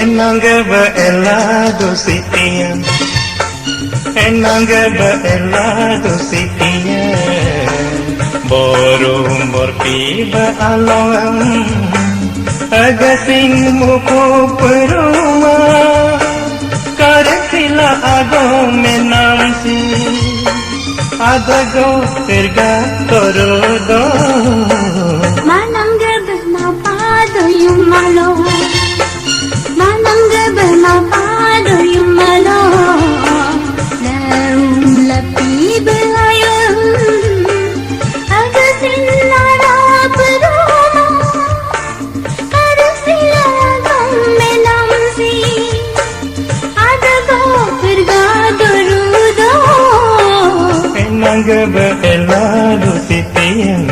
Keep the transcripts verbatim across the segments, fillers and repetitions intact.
Enangge be eladu sitian, enangge be eladu sitian, borum borpi be aloam, agasing muku peruma, kareksila ago menamsi, adago terga torudo. Manangge be mapado yumalo. Manangge be mapado yumalo. Leum lepi be ayam. Agasin nara peruma. Kareksila ago menamsi. Adago terga torudo. Enangge be eladu sitian.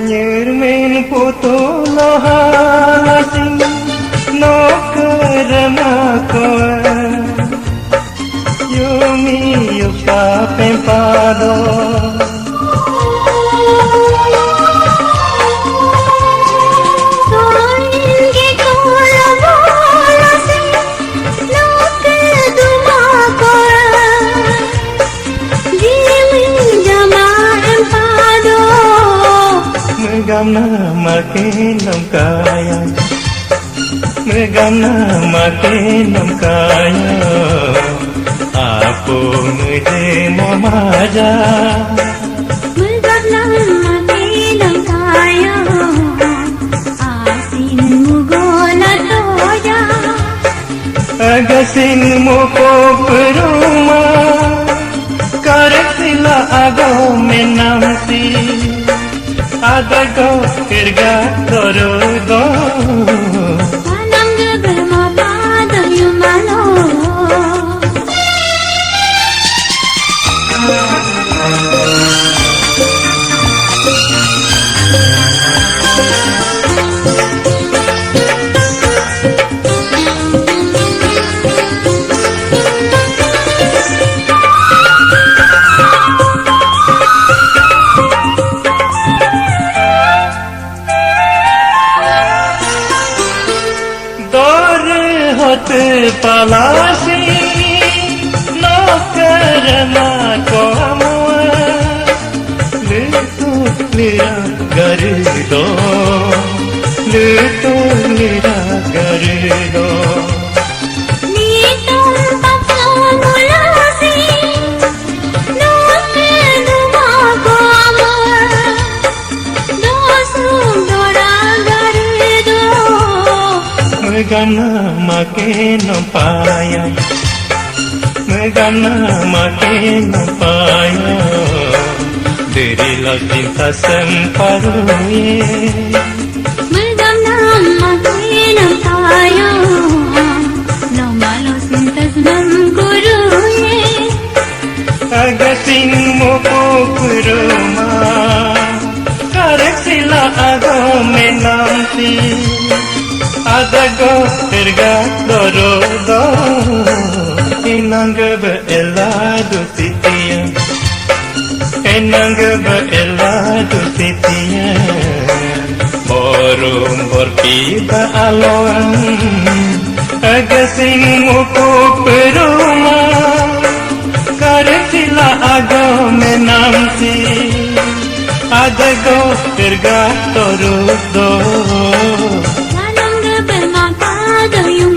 Nyermin putu lohalasing nokerema koe. Yumi yuka pempado. Soin ke kola bola se noke duma koe. Jimi jama empado. Megamna makin kaya. Megamna makin kaya. Apu meje mamaja. Megamna makin kaya. Asin mugola toja. Agasin muko peruma, kareksila ago menamsi, adago kerga torudo. Manangge be mapado yumalo. Dor hot palasi noker ma koamua. Letu lira garido, letu lira garido. Nitum paksa mulasi, noke duma koamua. Dosu dora garido. Megamna makin paya. Megamna makin paya. Diri la cinta semparuye. Megamna makin paya. No malo cinta semparuye. Agasin muko peruma, kareksila ago menamsi, adago terga torudo. Enangge be eladu sitian, enangge be eladu sitian, borum borpi ba aloan. Agasin muko peruma, Dego, erga, toru, do. Nalangga bema kado yu